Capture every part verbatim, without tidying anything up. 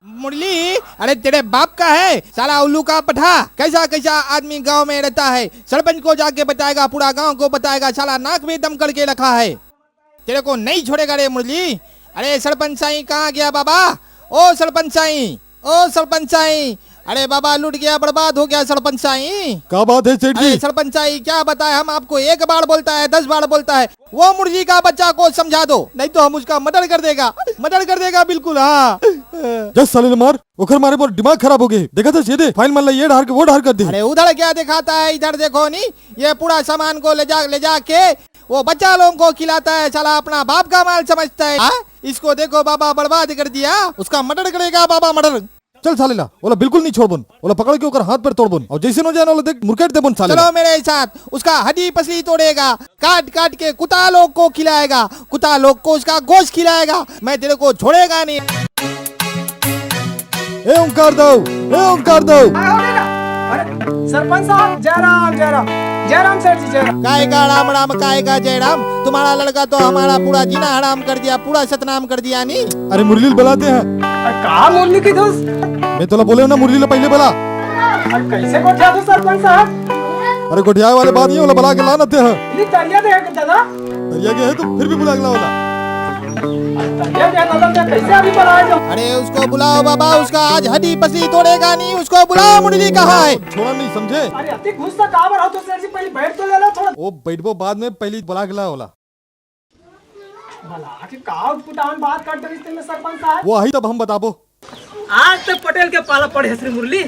मुरली, अरे तेरे बाप का है साला उल्लू का पठा। कैसा कैसा आदमी गांव में रहता है, सरपंच को जाके बताएगा, पूरा गांव को बताएगा, साला नाक में दम करके रखा है। तेरे को नहीं छोड़ेगा रे मुरली। अरे सरपंच साईं कहाँ गया बाबा? ओ सरपंच साईं, ओ सरपंच साईं, अरे बाबा लूट गया, बर्बाद हो गया सरपंच साईं। क्या बात है सेठ जी? अरे सरपंच साईं क्या बताए हम आपको, एक बार बोलता है, दस बार बोलता है। वो मुरली का बच्चा को समझा दो, नहीं तो हम उसका मर्डर कर देगा, मर्डर कर देगा बिल्कुल। हाँ। जस साले ने मार, ओखर मारे मोर दिमाग खराब हो गए। देखा था सीधे फाइल मन ला ये ढार के वो ढार कर दे। अरे उधर क्या दिखाता है, इधर देखो नी, ये पूरा सामान को ले जा, ले जा के वो बच्चा लोगों को खिलाता है, साला अपना बाप का माल समझता है। हाँ? इसको देखो बाबा बर्बाद कर दिया, उसका मर्डर करेगा बाबा मर्डर। चल साले ला, ओला बिल्कुल नहीं छोड़बोन, ओला पकड़ के ओकर हाथ पैर तोड़बोन, और जैसे नो जाए ना ओला देख मुरकेट देबोन साले ला। चलो मेरे साथ, उसका हड्डी पसली तोड़ेगा, काट काट के कुत्ता लोग को खिलाएगा, कुत्ता लोग को उसका गोश्त खिलाएगा, मैं तेरे को छोड़ेगा नहीं। ए ओंकार दाऊ, ए ओंकार दाऊ। अरे सरपंच साहब, जय राम, जय राम, जय राम सेठ जी, जय राम। काय का राम राम, काय का जय राम? तुम्हारा लड़का तो हमारा पूरा जीना हराम कर दिया, पूरा सतनाम कर दिया नी। अरे मुरली ल बलाते हैं। अरे का मुरली की दोस्त? मैं तोला बोले ना मुरली ल पहले बला। अरे कैसे गोठिया दो सरपंच साहब? अरे गोठियाए वाले बात नहीं होला, बला के ला ना ते ह। ये तरिया दे के दादा। तरिया के है तो फिर भी बुला के ला वाला। अरे तरिया के दादा ते कैसे अभी बला है? अरे उसको बुलाओ बाबा, उसका आज हड्डी पसली तोड़ेगा नहीं, उसको बुलाओ, मुरली कहाँ है? छोड़ा नहीं समझे। अरे अति गुस्सा काबर हो तो सेठ जी, पहले बैठ तो ले लो थोड़ा। ओ बैठबो बाद में, पहले बला के ला वाला। भला आखिर का उटपुटावन बात करत रहिस तेमे सरपंच साहब? वो आही तब हम बताबो। आज ते पटेल के पाला पड़े हे श्री मुरली।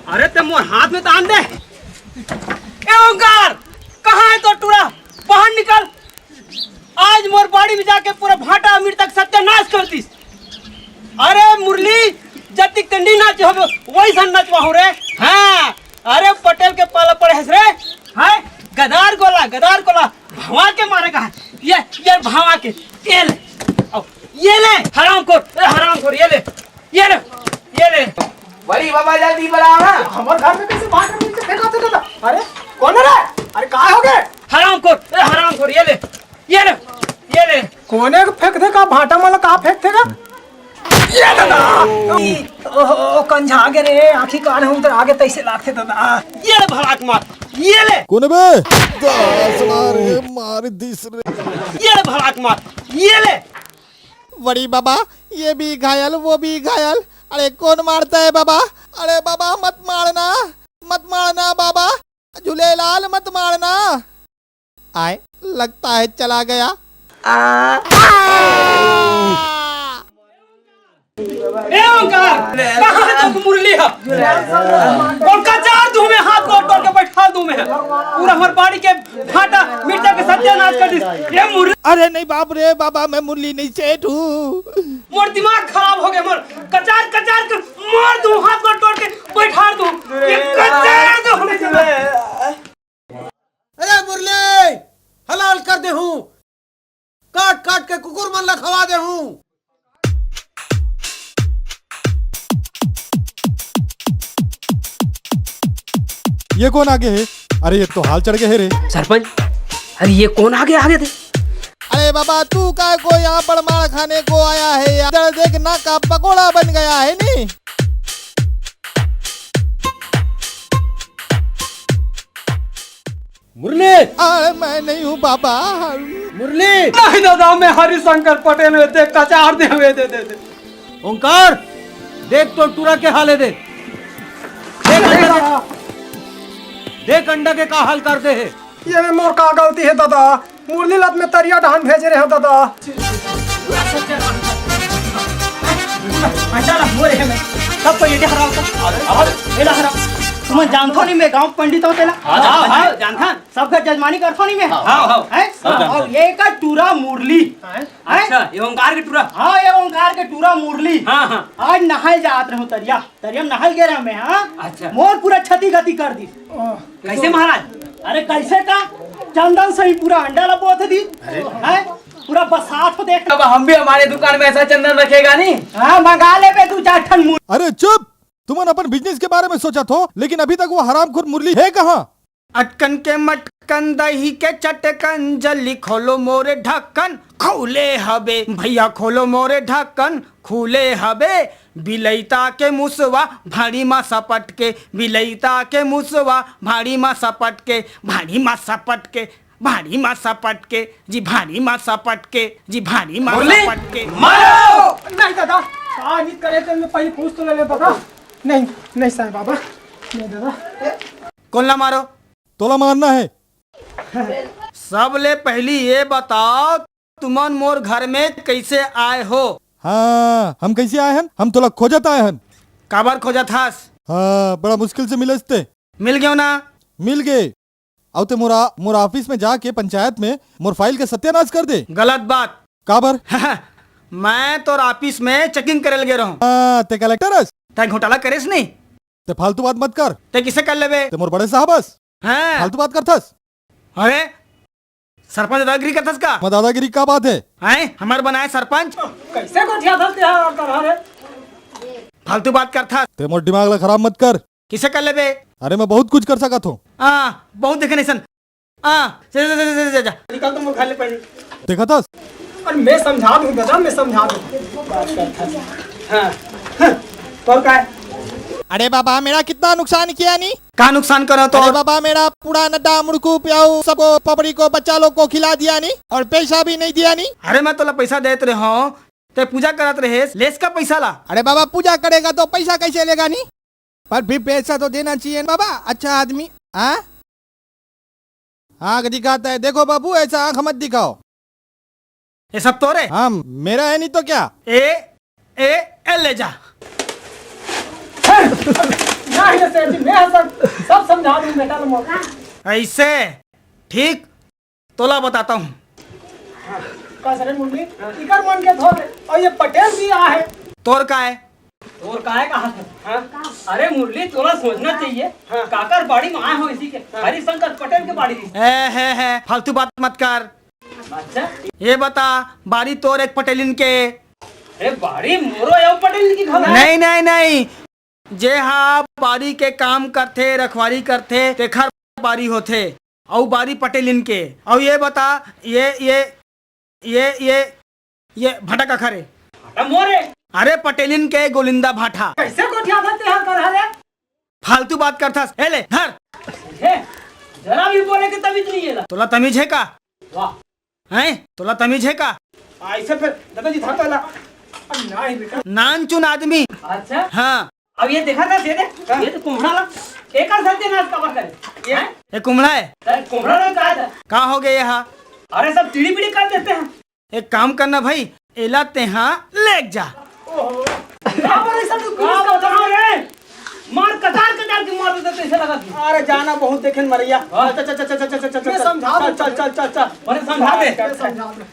अरे ते मोर हाथ में तान दे। ए ओंकार, कहाँ है तो टूरा? बाहर निकल। आज मोर बाड़ी में जाके पूरा भाटा मिर्चा के सत्यानाश कर दिस। अरे मुरली, जतिक ते नी नाचे होबे, वैसन नचवा हो रे। हाँ, अरे पटेल के पाला पड़े हस रे। हाय, गदार गोला, गदार गोला, भवा के मारे का है। ये, ये भवा के, ये ले, आओ, ये ले, हरामखोर, ए, हरामखोर, ये ले, ये ले, ये ले। बड़ी बाबा जल्दी बुलाओ ना। हमर घर में कैसे बाहर में से फेंका थे दादा? अरे, कौन है रे? अरे, काय हो गए? हरामखोर, ए, हरामखोर, ये ले, ये ले, ये ले। कोने को फेंक दे का, भाटा वाला का फेंक देगा? ये दादा! ई, ओहो, कंझा गे रे, आँखी कान हम उधर आगे तैसे लागथे दादा। ये ले भड़ाक मार, ये ले। कोने बे? दास मारे, मार दिस रे। ये ले भड़ाक मार, ये ले। वड़ी बाबा, ये भी घायल, वो भी घायल। अरे कौन मारता है बाबा? अरे बाबा मत मारना, मत मारना बाबा, झूलेलाल मत मारना। आए, लगता है चला गया। ए ओंकार, कहाँ है तो मुरली है? और कचार दूं मैं, हाथ गोड़ तोड़ के बैठा दूं मैं। पूरा हमार बाड़ी के भाटा मिर्चा के सत्यानाश कर दिस। ए मुरली। अरे नहीं बाप रे बाबा, मैं मुरली नहीं सेठ हूँ। मोर दिमाग खराब हो गया, मोर कचार कचार के मार दूं, हाथ गोड़ तोड़ के बैठा दूं। ये कचार दूं हमें। अरे मुरली, हलाल कर दे हूँ, काट काट के कुकुर मन ला खवा दे हूँ। ये कौन आगे है? अरे ये तो हाल चढ़ गए है रे। सरपंच, अरे ये कौन आगे आगे थे? अरे बाबा, तू काय को यहाँ पर मार खाने को आया है यार? इधर देख, नाक का पकोड़ा बन गया है नी। मुरली! अरे मैं नहीं हूँ बाबा। मुरली! नहीं दादा, मैं हरिशंकर पटेल हूँ, दे कचार दे, हमें दे, दे, दे। ओंकार, देख तो टूरा के हाल है, देख। देख अंडा के, देख अंडा के का हाल कर दे है। ये में मोर का गलती है दादा? मुरली ल त में तरिया डहान भेजे रहे हो दादा। अंडा ला मोरे है मैं। सब कोई ये हराम का। अरे, अरे। एला हराम। तुमन जानथो नहीं मैं गांव पंडित हूँ तेला। हाँ, हाँ, हाँ, हाँ। जानथन। सबका जजमानी करथो नहीं मैं। हाँ, हाँ। हैं? हाँ, हाँ। और ये का टूरा मुरली। हैं? अच्छा, ये ओंकार के टूरा। हाँ, ये ओंकार के टूरा मुरली। हाँ, हाँ। आज नहाए जात रहे हूँ तरिया। तरिया में नहाए गए रहे मैं, हाँ? अच्छा। मोर पूरा क्षति गति कर दी। कैसे महाराज? अरे कैसे का? चंदन सही पूरा अंडा ला बोत दी। अरे। हैं? पूरा बसात हो देख। अब हम भी हमारे दुकान में ऐसा चंदन रखेगा नहीं। हाँ, मंगा ले बे दू चार ठन मुर- अरे चुप! तुमन अपन बिजनेस के बारे में सोचत हो, लेकिन अभी तक वो हरामखोर मुरली है कहाँ? अटकन के मटकन दही के चटकन, जल्दी खोलो मोरे ढक्कन, खौले हबे भैया, खोलो मोरे ढक्कन, खुले हबे बिलैता के मुसवा, भाड़ी मा सपट के, बिलैता के मुसवा, भाड़ी मा सपट के, भाड़ी मा सपट के, भाड़ी मा सपट के, जी भाड़ी मा सपट के, जी भाड़ी मा मुरली, सपट के। मारो! नहीं दादा, का नहीं करे तो मैं पहले पूछ तो ले ले दादा। नहीं, नहीं साईं बाबा, नहीं दादा। कोन ला मारो? तोला मारना है। सबले पहली ये बताओ, तुमन मोर घर में कैसे आए हो? हाँ, हम कैसे आए हन? हम तोला खोजत आए हन। काबर खोजत हस? हाँ, बड़ा मुश्किल से मिले ते। मिल गयो ना? मिल गए। अउ ते मोरा, मोर ऑफिस में जाके पंचायत में मोर फाइल के सत्यानाश कर दे। गलत बात। काबर? मैं तोर ऑफिस में चेकिंग करे लगे रहूं। हाँ, ते कलेक्टर हस? तै घोटाला करेस नहीं? ते फालतू बात मत कर। ते किसे कर लेबे? ते मोर बड़े साहब हस? हाँ। फालतू बात करथस। अरे, सरपंच दादागिरी करथस का? मैं दादागिरी का बात है? हैं? हमर बनाए सरपंच? कैसे गोठियाथस तेहा और तरह रे? फालतू बात करथस। ते मोर दिमाग ला खराब मत कर। किसे कर लेबे? अरे, मैं बहुत कुछ कर सकत हूँ। हाँ, बहुत देखे नहीं सन। हाँ, जा, जा, जा, जा, जा, जा। निकल तो मोर घर ले पहले। देखा था? अरे मैं समझा दूँ दादा, मैं समझा दूँ। हाँ, हाँ, और का है? अरे बाबा, मेरा कितना नुकसान किया नी? का नुकसान करो तो? अरे बाबा, मेरा पूरा नड्डा, मुड़कू, प्याऊ, सबको, पपड़ी को, बच्चा लोग को खिला दिया नी, और पैसा भी नहीं दिया नी। अरे मैं तोला पैसा देत रहे हूँ, ते पूजा करत रहे, लेस का पैसा ला। अरे बाबा, पूजा करेगा तो पैसा कैसे लेगा नी? पर भी पैसा तो देना चाहिए ना बाबा, अच्छा आदमी। हाँ, हाँ, दिखाता है, देखो बाबू, ऐसा आंख मत दिखाओ। ये सब तोरे? हाँ, मेरा है नहीं तो क्या? ए, ए, ए, ले जा। नहीं रे सेठ जी, मैं सब, सब समझा दूँ बेटा लोग। ऐसे ठीक, तोला बताता हूँ। का सरे मुरली, इकर मन के धोर, और ये पटेल भी आ है। तोर का है? तोर का है कहा था? हाँ? अरे मुरली, तोला सोचना चाहिए। हाँ। काकर बाड़ी में आए हो इसी के? हाँ। हरिशंकर पटेल के बाड़ी में। ए, हे, हे, फालतू बात मत कर। अच्छा। ये बता, बारी तोर एक पटेलिन के? अरे बारी मोरो एव पटेलिन की घलो। नहीं, नहीं, नहीं। जे हा बारी के काम करथे, रखवारी करथे, तेखर बारी होथे। अउ बारी पटेलिन के। अउ ये बता, ये, ये, ये, ये, ये भाटा काखर हे? भाटा मोरे। अरे पटेलिन के गोलिंदा भाटा। कैसे गोठियाथस तेहा कर रे? फालतू बात करथस। ए ले, धर। हे, जरा भी बोले के तमीज नहीं है ला। तोला तमीज है का? वाह। हैं? तोला तमीज है का? ऐसे फिर दादाजी धर तो ला। अब ना ही बेटा। नानचुन आदमी। अच्छा। हाँ। अब ये देखा था, दे दे। हाँ। ये तो कुम्हड़ा ला। एक और सत्यानाश कवर करे। ये? हैं? ये कुम्हड़ा है? अरे कुम्हड़ा ला कहा था। का हो गया यहाँ? अरे सब टीड़ी बीड़ी कर देते हैं। एक काम करना भाई, एला तेहा लेग जा। ओहो। का बोले सब तू का पुलिस का बता रे? मार कतार कतार के मार देते, ऐसे लगा कि। अरे जाना बहुत देखे न मरैया। हाँ। चल, चल, चल, चल, चल, चल, चल, ये चल, समझा चल, दो। चल, चल, चल, चल। अरे समझा दे। ये समझा दो।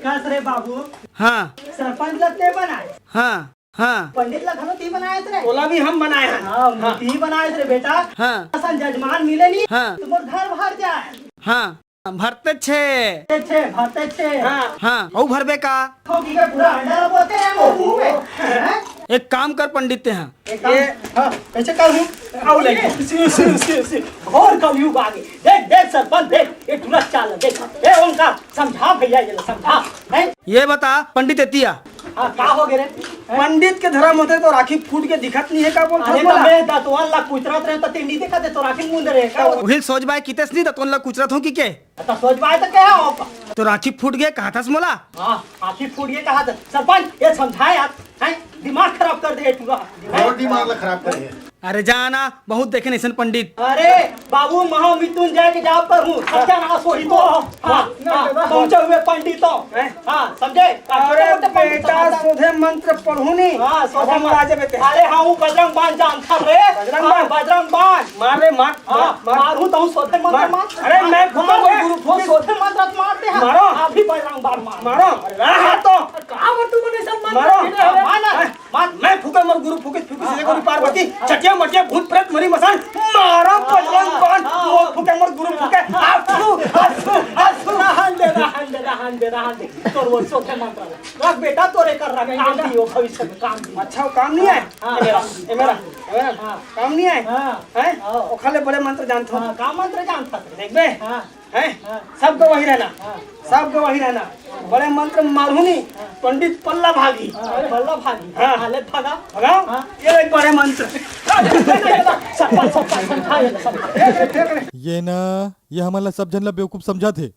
का रे बाबू? हाँ। सरपंच ला ते बनाए। हाँ, हाँ। पंडित ला घलो ते बनाए थे। ओला भी हम बनाए हैं। हाँ, हाँ। मूर्ति ही बनाए थे बेटा। हाँ। असन जजमान मिले नहीं। हाँ। तो मोर घर भर जाए। हाँ। भरते छे। छे, छे, भरते छे। हाँ। हाँ, अउ भरबे का? ठोकी के पूरा अंडा बोते हैं वो मुंह में। हैं? एक काम कर पंडित तेहा। एक काम, ये हाँ, कैसे कर हूँ? आओ ले। सी, सी, सी, सी। घोर कलयुग आ गए। देख, देख सरपंच, देख, ये टूरा चाल, देख। ए ओंकार, समझा भैया, ये ला समझा। हैं? ये बता पंडित एतिया। हाँ, का हो गए रे? पंडित के धर्म होते तो राखी फूट के दिखत नहीं है, का बोलता अरे बोला? तो मैं दतवन ला कुचरत रहे तो तेंडी देखा दे तो राखी मुंद रहे का? उहिल सोच बाय कितेस नहीं दतवन ला कुचरत हो कि के? तो सोच बाय तो क्या हो? तो राखी फूट गए कहा था मोला? हाँ, आखिर फूट गए कहा था। सरपंच, ये समझा यार, हैं? दिमाग खराब कर दे टूरा। बहुत दिमाग ला खराब कर दे। अरे जाना, बहुत देखे नइसन पंडित। अरे बाबू, महामृत्युंजय के जाप कर हूँ, सत्यानाश होही तो। हाँ, हाँ, पहुँचे हुए पंडितों। हैं? हाँ, समझे? अरे छोटे-मोटे पंडित बेटा, समझदार। सोधे मंत्र पढ़ू नी। हाँ, सोधे अब हम मंत्र। राजे बेटे। अरे हाँ, वो बजरंग बाण जानता रे। बजरंग हाँ, बाण। बजरंग बाण। मार रे, मार, हाँ, मार, मार। मारू तो हूँ, सोधे मंत्र मार। मार। अरे मैं फूका मार रे, मंत्र वो सोधे मंत्र मारते हैं। मारो। अभी बजरंग बाण मार। मारो। अरे रहा तो। कहाँ वो तुमने सब मंत्र मारो। पढ़े हो? मार ना। मार। मैं फूके मोर गुरु फूके, फूके सीधे गुरु पार्वती, चटिया मटिया भूत प्रेत मरी मसान, मारा बजरंग बाण, मोर फूके मोर गुरु फूके, आसू, आसू, आसू। रहन दे, रहन दे, रहन दे, रहन दे। तोर वो सोखे मंत्र ला। रख बेटा, तोरे कर रहा काम दियो, भविष्य में काम दियो। अच्छा, वो काम नहीं आए? हाँ, ये मेरा, हाँ, ये मेरा, हाँ, ये मेरा। हाँ। काम नहीं आए? हाँ। हैं? हाँ। ओखर ले बड़े मंत्र जानत हूँ। हाँ, का मंत्र जानत हूँ? देख बे। हाँ। हैं? हाँ। सबको वही रहना। हाँ। सबको वही रहना। बड़े मंत्र मारू नहीं। हाँ। पंडित पल्ला भागी। हाँ, पल्ला भागी। हाँ। हाँ, ले भागा। भगाओ। हाँ। ये एक बड़े मंत्र। सप्पा, सप्पा, समझा ये, समझा। ये ना, ये हमन ला सब झन ला बेवकूफ समझत हे।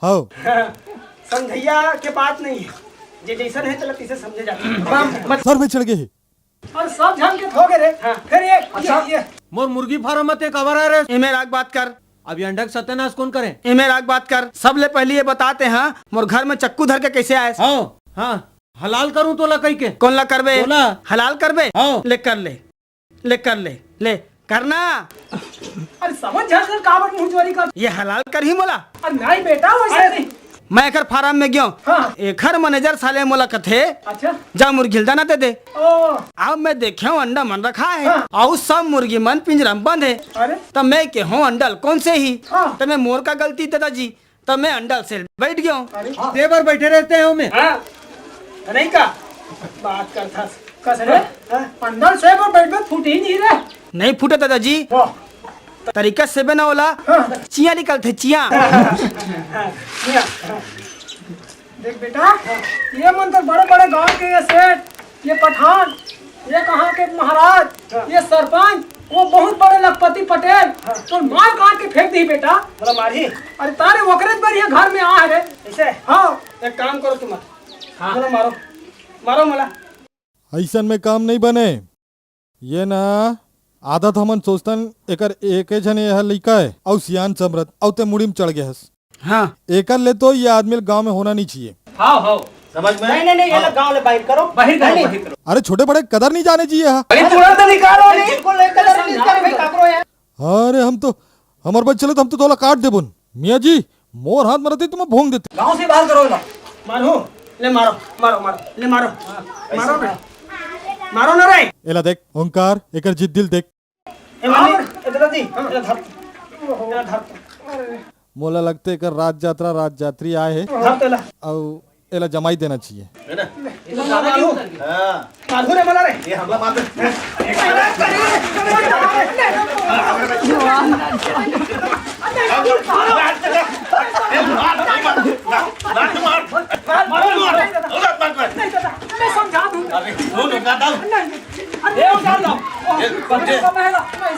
हव। समझइया के बात नहीं है, जे जैसन है, तेला तैसे समझे जाथे। बम, मत- सर में चढ़ गए हे। अउ सब झन के थोगे रे। हाँ। फिर ये, अच्छा। ये, ये। मोर मुर्गी फार्म म तें काबर आय रे? एमे राख बात कर। अब ये अंडा के सत्यानाश कोन करे? एमे राख बात कर। सबले पहिली ये बता तें, हाँ, मोर घर में चक्कू धर के कैसे आयस? हाँ, हाँ, हलाल करूँ तोला कहिके। कोन ला करबे? तोला। हलाल करबे? हाँ। ले कर ले, ले कर ले, ले करना। अरे समझ जा सर, काबर मुंह चोरी कर? ये हलाल करही मोला? अरे नहीं बेटा, वैसे अरे नहीं। मैं एकर फार्म में गेंव। हाँ। एकर मैनेजर साले मोला कथे, अच्छा। जा मुर्गी ल दाना दे दे। ओ। अब मैं देखेंव अंडा मन रखा हे, हाँ। अउ सब मुर्गी मन पिंजरा में बंद हे। अरे। त मैं केहेंव अंडा ल कोन सेही? हाँ। त मैं मोर का गलती दादाजी, त मैं अंडा ल सेल बैठ गेंव। अरे। दे बर बैठे रहितेस ओमे। हाँ। नहीं का? बात करथस। कस रे? हाँ। अंडा ल सेल बर बैठबे, फूटही नहीं रे। नहीं फूटे दादाजी। वाह। तरीका से सेबे ना ओला, हाँ। चियाँ निकलथे, चियाँ। हाँ, चियाँ। देख बेटा, ये मन तो बड़े-बड़े गांव के, ये सेठ, ये पठान, ये कहाँ के महाराज, हाँ। ये सरपंच, वो बहुत बड़े लखपति पटेल, हाँ। तो मार काट के फेंक दिही बेटा। मोला मारही? अरे तारे ओकरे बर ये घर में आय रे। ऐसे? हाँ। एक काम करो तुम, हाँ। मोला मारो, मारो मोला। अइसन में काम नहीं बने। ये ना आदत हमन सोचथन, एकर एके झन ये ह लइका हे, अउ सियान समरथ, अउ तें मुड़ी में चढ़ गे हस। हाँ। एकर ले तो ये आदमी ल गांव में होना नहीं चाहिए। हाँ, हाँ। समझ में? नहीं, नहीं, नहीं, ये हाँ। लोग गांव ले बाहर करो। बाहर करो, नहीं, नहीं। बाहर करो। अरे छोटे बड़े कदर नहीं जाने चाहिए हा। अरे तुरंत निकालो, नहीं। बिल्कुल नहीं, कदर नहीं कर भाई, काकरो यार। अरे हम तो, हमर बस चले तो हम तो तोला काट देबन। मियाँ जी, मोर हाथ में रहते तो मैं भोंग देते। गांव से बाहर करो ना। मारो, ले मारो, मारो, मारो, ले मारो। मारो ना। मारो ना रे। एला देख, ओंकार, एकर जिद्दी ल देख। ए, मालिक, ए, दादाजी, हाँ। एला धर। एला धर। मोला लगथे एकर राज जात्रा, राज जात्री आय हे। धर तेला। अउ एला जमाई देना चाहिए। है ना? ये तो दादा क्यों? हाँ। मारू रे, मला रे। ये हमला मार दे। मार, मार, मार, मार। मारो, मारो। नहीं, दादा, मैं समझा दूंगा। अरे, सुन, दादा। नहीं, नहीं। अरे, ये उतार लो। ये, ओहो, बच्चे। नहीं, नहीं।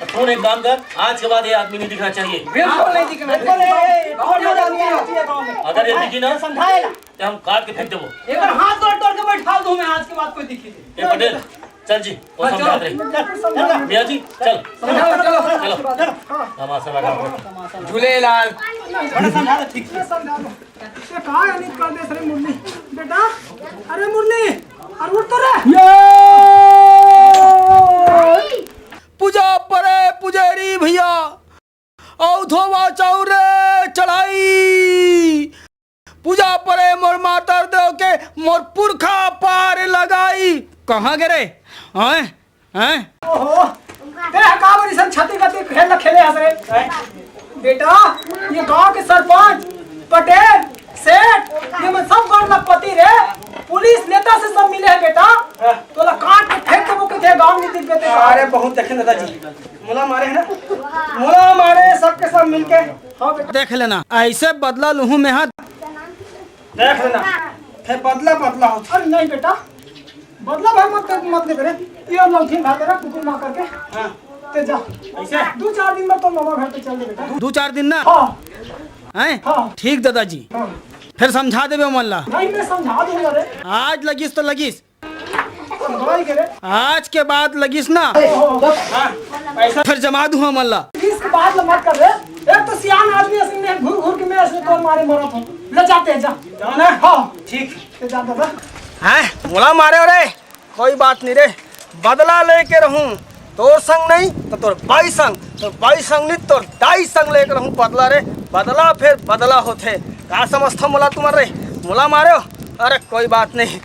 सुन, एक काम कर, आज के बाद ये आदमी नहीं दिखना चाहिए। बिल्कुल नहीं दिखना चाहिए। बिल्कुल नहीं, बिल्कुल नहीं दिखना चाहिए गाँव में। अगर ये दिखी ना, समझाएगा। तो हम काट के फेंक देबो। एकर हाथ तोड़ तोड़ के बैठा दूं मैं, आज के बाद कोई दिखी नहीं। ए पटेल, चल जी, वो हाँ, समझा चलो, रहे। चलो, चलो। मियाँ जी, चल। समझाओ, चलो, चलो। चलो। हाँ। तमाशा लगा हुआ। झूलेलाल। बड़ा समझा रहे, ठीक से। समझा दो। ये कहाँ है, नहीं कर दे, अरे मुरली। बेटा, अरे मुरली, अरे उठ तो रे। ये पूजा परे पुजेरी भैया, अउ धोवा चाउर चढ़ाई। पूजा परे मोर मातर देव के, मोर पुरखा पार लगाई। कहाँ गे रे? हैं? हैं? ओहो, ते ह काबर इसन छत्तीगढ़ी खेल ल खेले हस रे? हैं? बेटा, ये गांव के सरपंच, पटेल, सेठ, ये मन सब बड़ लखपति रे। पुलिस नेता से सब मिले हे बेटा। हाँ। तोला काट के फेंक देबो कथे, गांव में दिख बेटे। अरे बहुत देखे दादाजी, मोला मारे हे ना, मोला मारे सबके सब मिलके। हाँ बेटा। देख लेना, ऐसे बदला लूहूं मैं हा। देख लेना, फिर बदला बदला हो। अरे नहीं बेटा, बदला भाई मत, मत ले रे। ये लौंठी भाग रहा कुकुर मार करके। हाँ। ते जा। ऐसे? दो चार दिन में तो मामा घर पे चल दे बेटा। दो चार दिन ना? हाँ। हैं? हाँ। ठीक दादाजी। हाँ। फिर समझा देबे मन ला। नहीं, मैं समझा दूंगा रे। आज लगिस तो लगिस। समझाई के रे। आज के बाद लगिस ना। हाँ। ऐसा फिर जमा दूं हमन ला। इसके बाद मत कर रे। एक तो सियान आदमी ऐसे में घूर घूर के मैं ऐसे तो मारे मरत हूँ। ले जाते हैं, जा। जाओ ना। हाँ। ठीक। ले जा दादा। हैं? मोला मारे हो रे? कोई बात नहीं रे, बदला लेके रहूं। तोर संग नहीं तो तोर बाई संग, तोर बाई संग नहीं तोर दाई संग लेके रहूं बदला रे। बदला फिर बदला होथे। का समझथो मोला तुमन रे? मोला मारे हो? अरे कोई बात नहीं,